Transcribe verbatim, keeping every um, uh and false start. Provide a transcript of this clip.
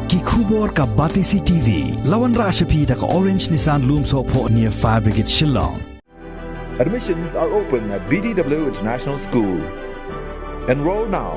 Ki khubor ka Batesi T V. La wanrah sha phi da ka Orange Nissan Lumsohphoh near Fire Brigade Shillong. Admissions are open at B D W International School. Enroll now.